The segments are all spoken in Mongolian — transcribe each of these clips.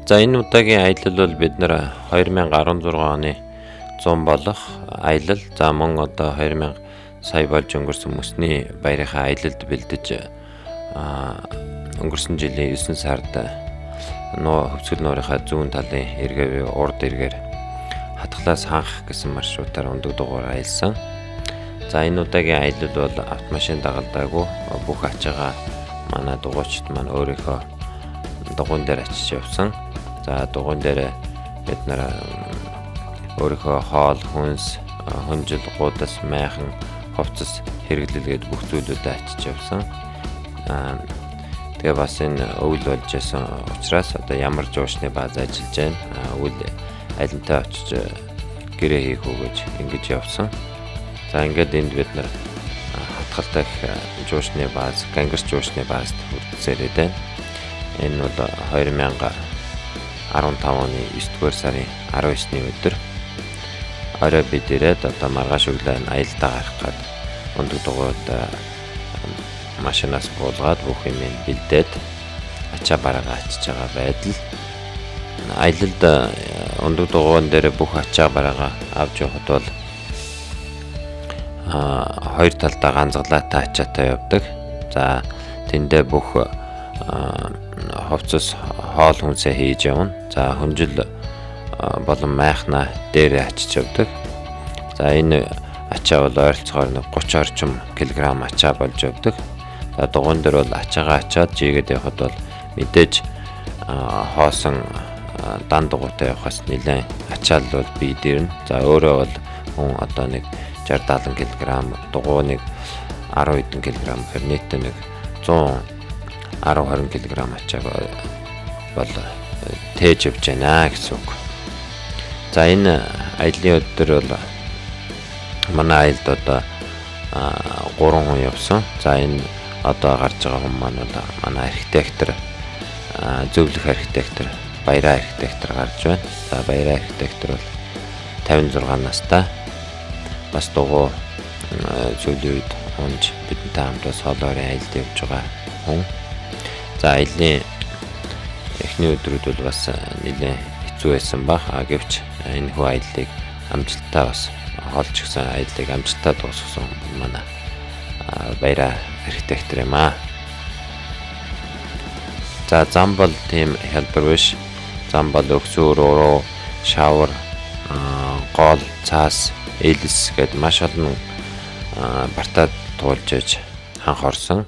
За энэ удаагийн аялал бол бид нар 2016 оны 100 болох аялал. За мөн одоо 2000 сая болж өнгөрсөн мөсний баярынхаа аялалд бэлдэж өнгөрсөн жилийн 9 сард Хөвсгөл нуурынхаа зүүн талын эргээр урд эргээр хатгалаас ханх гэсэн маршрутаар ундаг дугаар аялсан. За энэ удаагийн аялал бол автомашин дагалдаагүй бүх ачаагаа манай дугуйчид маань өөрийнхөө дугуйн дээр ачиж явсан. За дугуйн дээр бид нар өөрийнхөө хоол, хүнс, хүнжил, гудас, майхан, хувцас хэрэглэл гээд бүх зүйлүүдэд ачиж явсан. Тэгээ бас энэ өвөл болж исэн учраас одоо ямар жуушны бааз ажиллаж байна. Өвөл алинтай очиж гэрээ хийх үү гэж ингэж явсан. За ингээд энд бид нар хатгалтай жуушны бааз, гангар жуушны баазд хүртсээрээ байна. Энэ бол 2015 оны 9-р сарын 19-ний өдөр. Орой бид ирээд одоо маргааш өглөө аялдаа гарах гээд ундаг дугуйд машинаас буулгаад бүх юм бэлдээд ачаа бараагаа ачиж байгаа байдал. Аялалд ундаг дугуйн дээр бүх ачаа бараагаа авч явахад бол хоёр талдаа ганцглаатай ачаатай явдаг. За тэндээ бүх хувцас хоол хүнсээ хийж явна. За хүнжил болон майхнаа дээрээ ачиж явдаг. За энэ ачаа бол ойролцоогоор 30 орчим килограмм ачаа болж явдаг. За дугуйн дээр бол ачаагаа ачаад жигээд явхад бол мэдээж хоосон дан дугуйтай явахаас нэлээд ачаал бол бие дэрнэ. За өөрөө бол хүн одоо нэг 60 70 кг, дугуй нэг 10 хэдэн кг гэхээр нийтдээ нэг 110 20 кг ачаа бол тээж явж байна гэсэн үг. За энэ аяллаа өдөр бол манай аялалд одоо 3 хүн явсан. За энэ одоо гарч байгаа хүн маань бол манай архитектор, зөвлөх архитектор, Баяраа архитектор гарч байна. За Баяраа архитектор бол 56 настай. Бас дугуй сүүлийн үед унж бидэнтэй хамт бас хоолоорын аялалд явж байгаа хүн. За аяллаа эхний өдрүүд бол бас нэлээд хэцүү байсан баг. Гэвч энэ хүү аяллыг амжилттай бас холж гисэн аяллыг амжилттай дуусгасан манай Баяраа архитектор юм аа. За зам бол тийм хялбар биш. Зам бол өгсөөр, уруу, шавар, гол, цаас, элс гэд маш олон бартаа туулж ээж ханх орсон.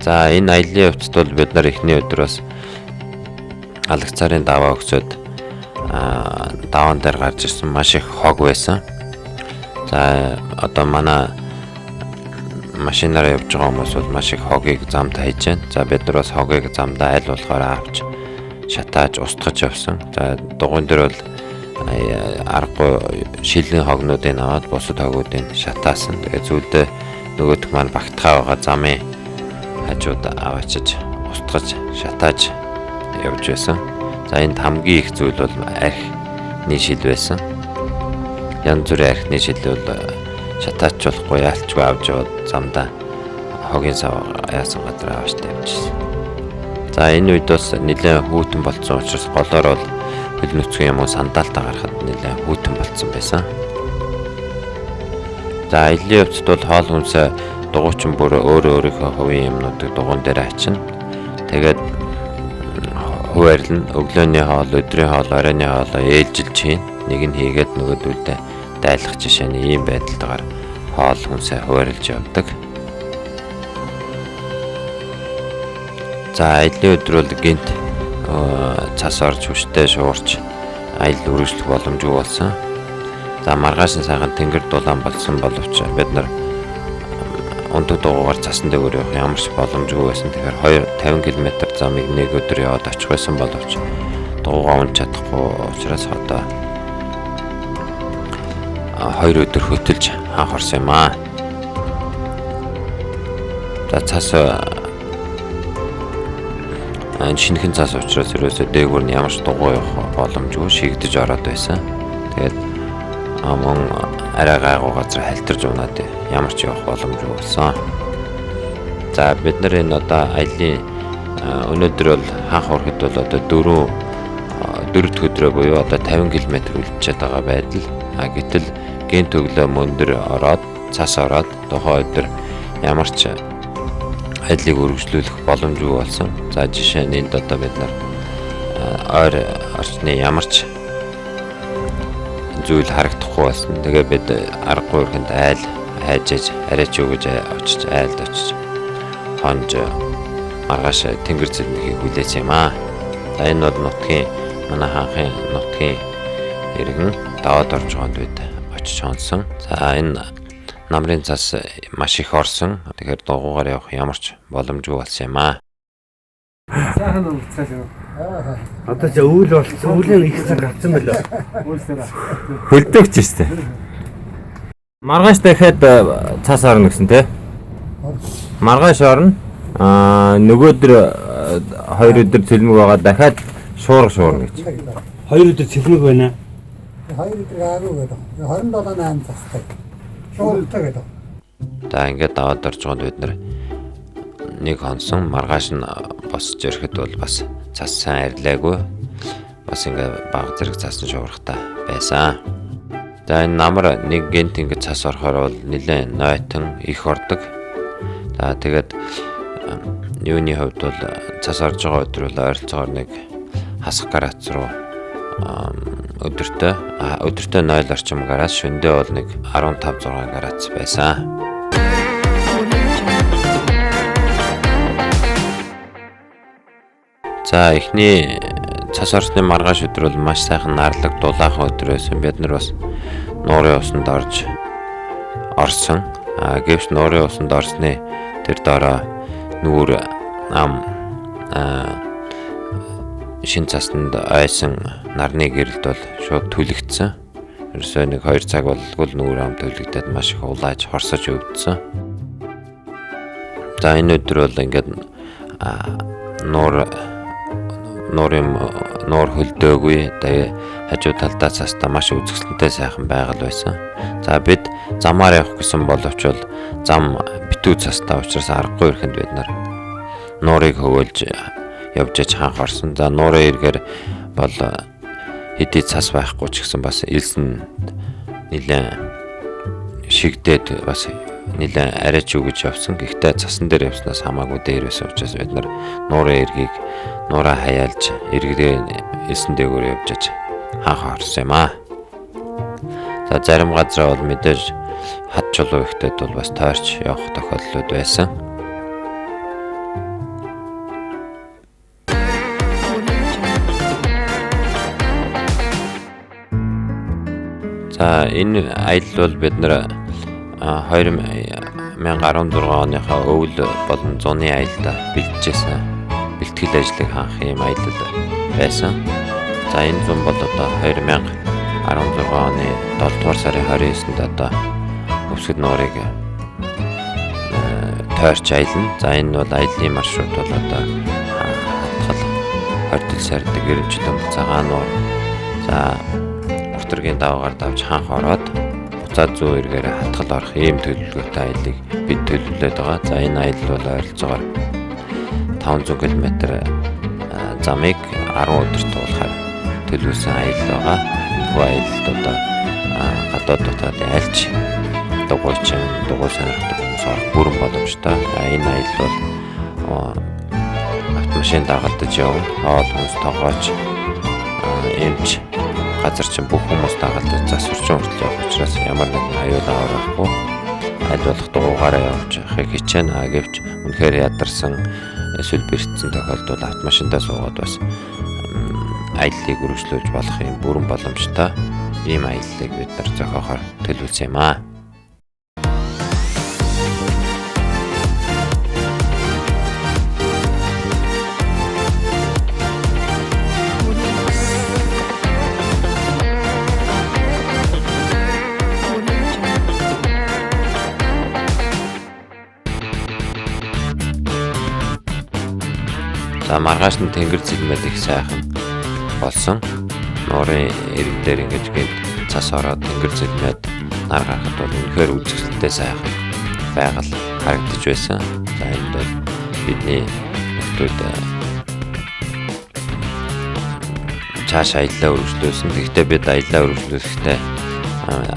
За энэ аяллаа явцад бол бид нар эхний өдөр бас Алагцаарын даваа өгсөд даваан дээр гарч ирсэн маш их хог байсан. За одоо манай машинаараа явж байгаа хүмүүс бол маш их хогийг замд хайж байна. За бид нар бас хогийг замдаа аль болохоор авч шатааж устгаж явсан. За дугуйн дээр бол аргагүй шилэн хогнуудыг аваад бусад хогуудыг шатаасан. Тэгээ зүйлдээ нөгөөх маань багтгаа байгаа замын хажууд аваачиж устгаж шатааж явж байсан. За энд хамгийн их зүйл бол архины шил байсан. Янз бүрийн архины шил бол шатаач болохгүй яалчгүй авч яваад замдаа хогийн сав яасан газар аваач тавьчихсан. За энэ үед бас нэлээд хүүтэн болцсон учраас голоор бол хөл нүцгэн юм уу сандаалтаа гарахад нэлээд хүүтэн болцсон байсан. За аяллаа явцад бол хоол хүнсээ дугуйчин бүр өөрөө өөрийнхөө хувийн юмнуудыг дугуйн дээр ачна. Тэгээд хуваарлна. Өглөөний хоол, өдрийн хоол, оройн хоолоо ээлжилж хийн. Нэг нь хийгээд нөгөөдөлдөө дайлах жишээний ийм байдалтайгаар хоол хүнсээ хуваарлж явдаг. За аяллаа өдөр бол гинт цас орж хүчтэй шуурч аялал үргэлжлэх боломжгүй болсон. За маргааш нь сайхан тэнгэр дулаан болсон боловч бид нар ундаг дугуйгаар цасан дээгүүр явах ямар ч боломжгүй байсан. Тэгэхээр 50 км замыг нэг өдөр яваад очих байсан боловч дугуйгаа унж чадахгүй учраас одоо 2 өдөр хөтөлж ханх орсон юм аа. За цас Шинэхэн цас учраас ерөөсөө дээгүүр нь ямар ч дугуй явах боломжгүй шигдэж ороод байсан. Тэгээд мөн арай гайгүй газар халтарж унаад ямар ч явах боломжгүй болсон. За бид нар энэ одоо аялын өнөөдөр бол ханх урахад бол одоо дөрөв дэх өдрөө буюу одоо 50 км үлдчихэд байгаа байдал. А гэтэл гэнэт өглөө мөндөр ороод цас ороод тухайн өдөр ямар ч аяллыг үргэлжлүүлэх боломжгүй болсон. За жишээ нь энд одоо бид нар ойр орчны ямар ч зүйл харагдахгүй болсон. Тэгээ бид аргагүй өрхөнд айл хайж арай ч юу гэж очиж айлд очиж хонж маргааш тэнгэр зэлнэхийг хүлээсэн юм аа. За энэ бол нутгийн манай ханхын нутгийн иргэн даваад орж байгаанд бид очиж хонсон. За энэ намрын цас маш их орсон. Тэгэхээр дугуйгаар явах ямар ч боломжгүй болсон юм аа. Сайхан уцаал юм. Одоо ч өвөл болсон. Өвлийн их цаг гарсан байлаа. Үйлсээр. Хөлдөөгч штэ. Маргааш дахиад цас орно гэсэн тий. Маргааш орно. Аа нөгөөдөр 2 өдөр цэлмэг байгаа дахиад шуурга шуурна гэж. 2 өдөр цэлмэг байна. 2 өдөр гаагүй гэдэг. 27 8 цастай. Шуургатай гэдэг. За ингээд даваад орж байгаад бид нар нэг хонсон маргааш нь босч ирэхэд бол бас цас сайн арилаагүй. Бас ингээ баг зэрэг цасан шуургатай байсан. За энэ намар нэг гэнт ингээ цас орохоор бол нэлээд нойтон их ордог. За тэгээд юуны хувьд бол цас орж байгаа өдөр бол ойролцоогоор нэг хасах градус руу өдөртөө 0 орчим градус, шөнөдөө бол нэг 15 6 градус байсан. За эхний цас орсны маргааш өдөр бол маш сайхан нарлаг дулаахан өдөр байсан. Бид нар бас нуурын усанд орж орсон. А гэвч нуурын усанд орсны тэр доороо нүүр ам шин цасанд ойсон нарны гэрэлд бол шууд түлэгдсэн. Ерөөсөө нэг 2 цаг бололгүй нүүр ам түлэгдээд маш их улааж хорсож өвдсөн. За энэ өдөр бол ингээд нуур хөлдөөгүй. Тэгээ хажуу талдаа цастаа маш үзэсгэлэнтэй сайхан байгаль байсан. За бид замаар явах гэсэн боловч бол зам битүү цастаа учраас аргагүй ирэхэнд бид нар нуурыг хөвөөлж явж яж ханх орсон. За нуурын эргээр бол хэдий цас байхгүй ч гэсэн бас элсэн нэлээд шигдээд бас нэлээд арай ч юу гэж явсан. Гэхдээ цасан дээр явснаас хамаагүй дээр байсан учраас бид нар нуурын эргийг нуураа хаяалж эргэрээ элсэн дээгүүр явж яж ханх орсон юм аа. За зарим газараа бол мэдээж хад чулуу ихтэйд бол бас тойрч явах тохиолдлууд байсан. За энэ аялал бол бид нар 2016 оныхоо өвөл болон зуны аялалд бэлтжижсэн бэлтгэл ажлыг ханах юм аялал байсан. За энэ зун бол одоо 2016 оны 7 дугаар сарын 29-нд одоо Өвсгөд нуурыг тойрч аялна. За энэ бол аяллаа маршрут бол одоо хатгал хордол сардаг гэрэмчдэн цагаан нуур. За урт эргийн даваагаар давж ханх ороод буцаад зүүн эргээр хатгал орох ийм төлөвлөгөөтэй аяллыг бид төлөвлөд байгаа. За энэ аялал бол ойролцоогоор 500 км замыг 10 өдөр туулахаар төлөвлөсөн аялал байгаа. Энэхүү аялалд одоо гадаад дотоодын альч дугуйчин, дугуй сонирхдаг хүмүүс орох бүрэн боломжтой. Энэ аялал бол автомашин дагалдаж явна. Хоол хүнс тогооч, эмч газар чинь бүх хүмүүс дагалдаж засварчин хүртэл явах учраас ямар нэгэн аюул аваар байхгүй. Аль болох дугуйгаараа явж явахыг хичээнэ. Гэвч үнэхээр ядарсан эсвэл бэртсэн тохиолдолд автомашиндаа суугаад бас аяллыг үргэлжлүүлж болох юм бүрэн боломжтой. Ийм аяллыг бид нар зохиохоор төлөвлөсөн юм аа. За маргааш нь тэнгэр зэлмэл их сайхан болсон. Нуурын эрэг дээр ингэж гэнт цас ороод тэнгэр зэлмээд нар гарахад бол үнэхээр үзэсгэлэнтэй сайхан байгаль харагдаж байсан. За энд бол бидний нөхдүүд цааш аяллаа үргэлжлүүлсэн. Гэхдээ бид аяллаа үргэлжлүүлэхдээ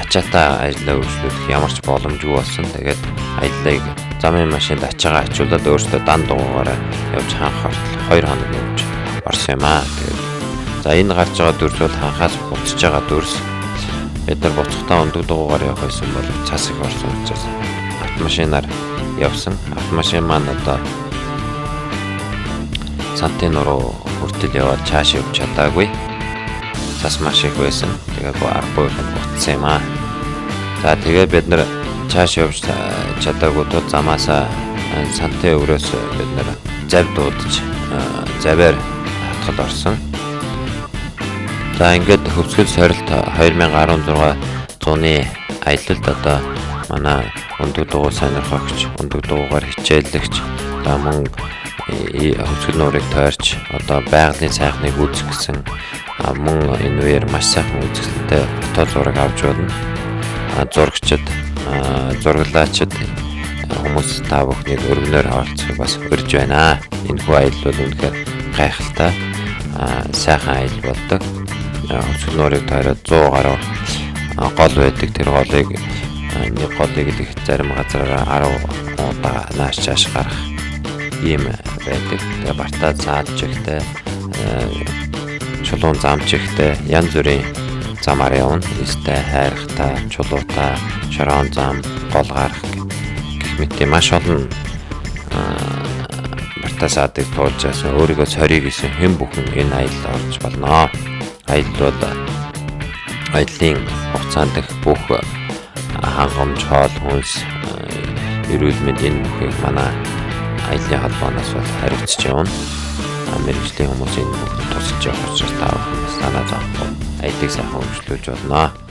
ачаатай аяллаа үргэлжлүүлэх ямар ч боломжгүй болсон. Тэгээд аяллыг замын машинд ачаагаа ачуулаад өөрсдөө дан дугуйгаараа явж ханх хортол 2 хоног явж орсон юм аа. Тэгээд за энэ гарч байгаа дүрс бол ханхаас буцаж байгаа дүрс. Бид нар буцахдаа өндөг дугуйгаар явах байсан бол цас их орсон учраас автомашинаар явсан. Автомашин маань одоо Сантын нуруу хүртэл яваад чааш явж чадаагүй. Цас маш их байсан. Тэгээд аргагүй буцсан юм аа. За тэгээд бид нар чааш явж чадаагүй тул замаасаа Сантын өрөөс бид нар зав дуудаж заваар хатгал орсон. За ингээд хөвсгөл сорилт 2016 зуны аялалд одоо манай өндөг дугуй сонирхогч, өндөг дугуйгаар хичээллэгч, одоо мөн хөвсгөл нуурыг тойрч одоо байгалийн сайхныг үзэх гэсэн мөн энэ үеэр маш сайхан үзэсгэлэнтэй фото зураг авч болно. Зурагчид, зураглаачид хүмүүс та бүхнийг өргөнөөр оролцохыг бас урьж байна. Энэхүү аялал бол үнэхээр гайхалтай, сайхан аялал болдог. Хөвсгөл нуурыг тойроод 100 гаруй гол байдаг. Тэр голыг нэг голыг л их зарим газараар 10 удаа нааш чааш гарах ийм байдаг. Тэгээ бартаа заалж ихтэй, чулуун замч ихтэй, янз бүрийн замаар явна. Эстэй, хайрхтай, чулуутай, шороон зам, гол гарах гэх мэт маш олон бартаа саадыг туулж яасан, өөрийгөө сорьё гэсэн хэн бүхэн энэ аялалд орж болно. Аялал бол аяллын хугацаанд их бүх хангамж, хоол хүнс, эрүүл мэнд энэ бүхийг манай аяллын холбооноос бол хариуцж явна. Мэргэжлийн хүмүүс энэ бүхэнд тусалж явах учраас та бүхэн санаа зовхгүй аяллыг сайхан үргэлжлүүлж болно.